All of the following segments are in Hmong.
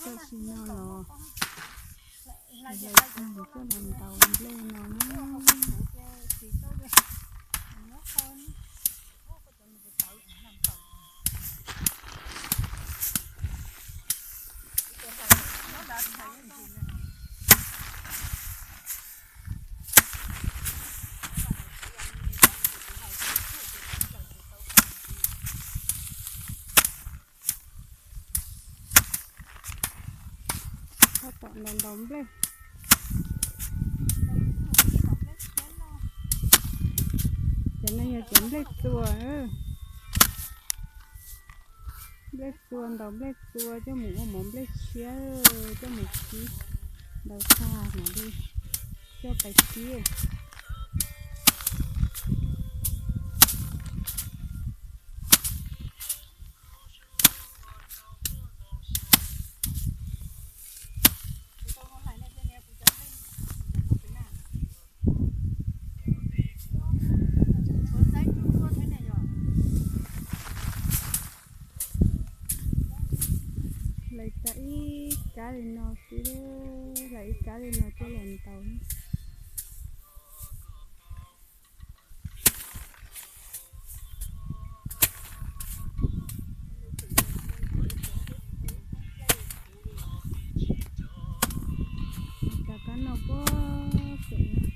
Tam sim no los hlais tag coj los ntaus nplej no na. Tab tom ntaus ntaus nplej. Cov no yog cov nplej txua. Nplej txua, ntaus nplej txua coj mus ua mov nplej tshiab, coj mus kib ntaus tag mam li coj pais kib. Hlais tag ib kab li no xwb, hlais ib kab li no coj los ntaus. Cov kab no puag pem no.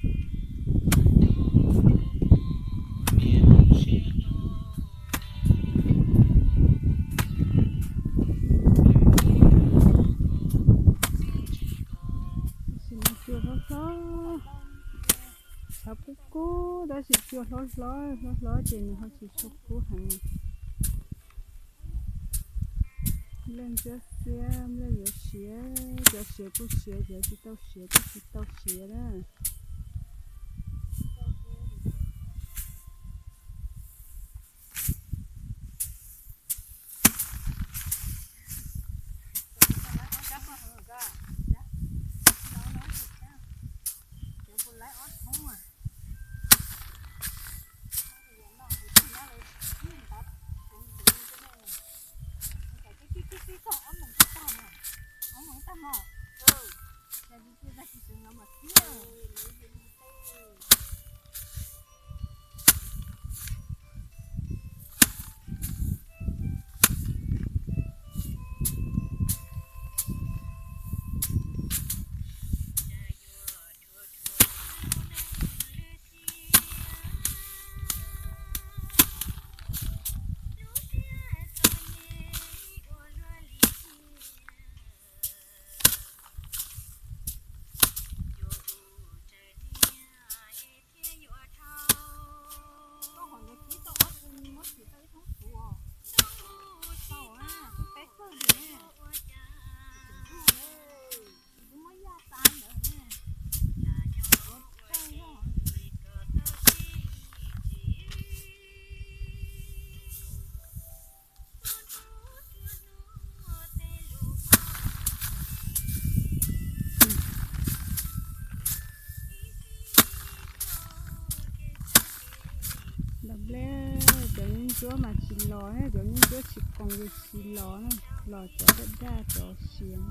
Tab sis mas cua hlob hlob, qhov kub kub tab sis cua hlob hlob, hlob hlob ces nws ho tsis tshua kub heev. Nplej ntsuab xiab, nplej yuav siav, cov siav kuj siav, cov tsis tau siav kuj tsis tau siav na. Ntaus nplej, cov nyuj ntsuab mas tsis los, cov nyuj ntsuab tsis qoos ces tsis los, los cov daj daj cov siav.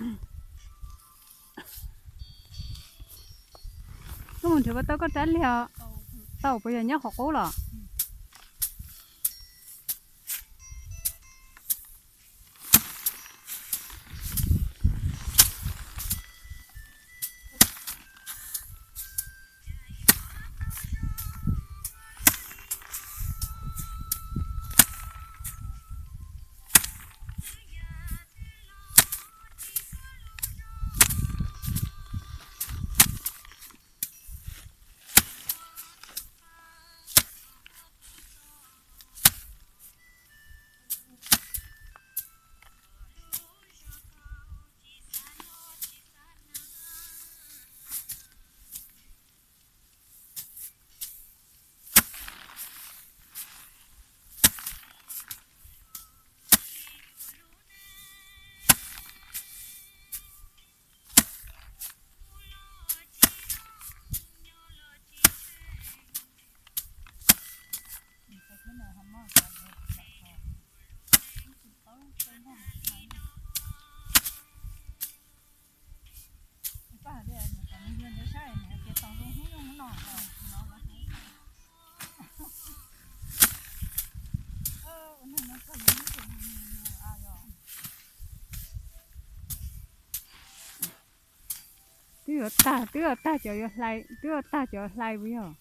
Koj mus nrhiav puas tau koj rab liag? Tau, puas yog nyob qhov qub los? Twb yuav tag, twb yuav tag cov yuav hlais, twb yuav tag cov hlais puas yog?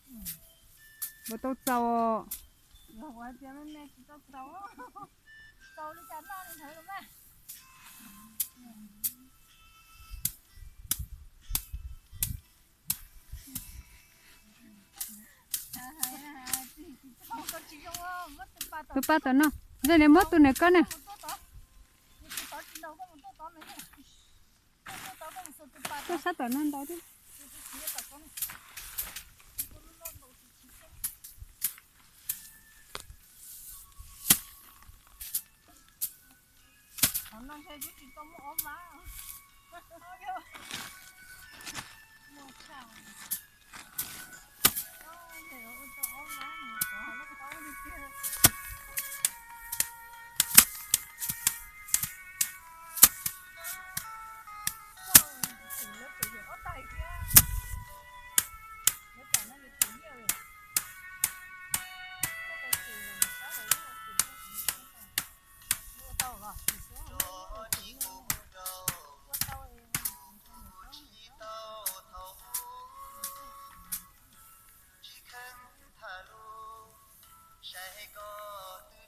Puas tau txaus? Tus paj tom no, yog li muab tus nws koj ne. Tuaj sab tom no ntau thiab. Tsis kheev tham lus, saib koj twb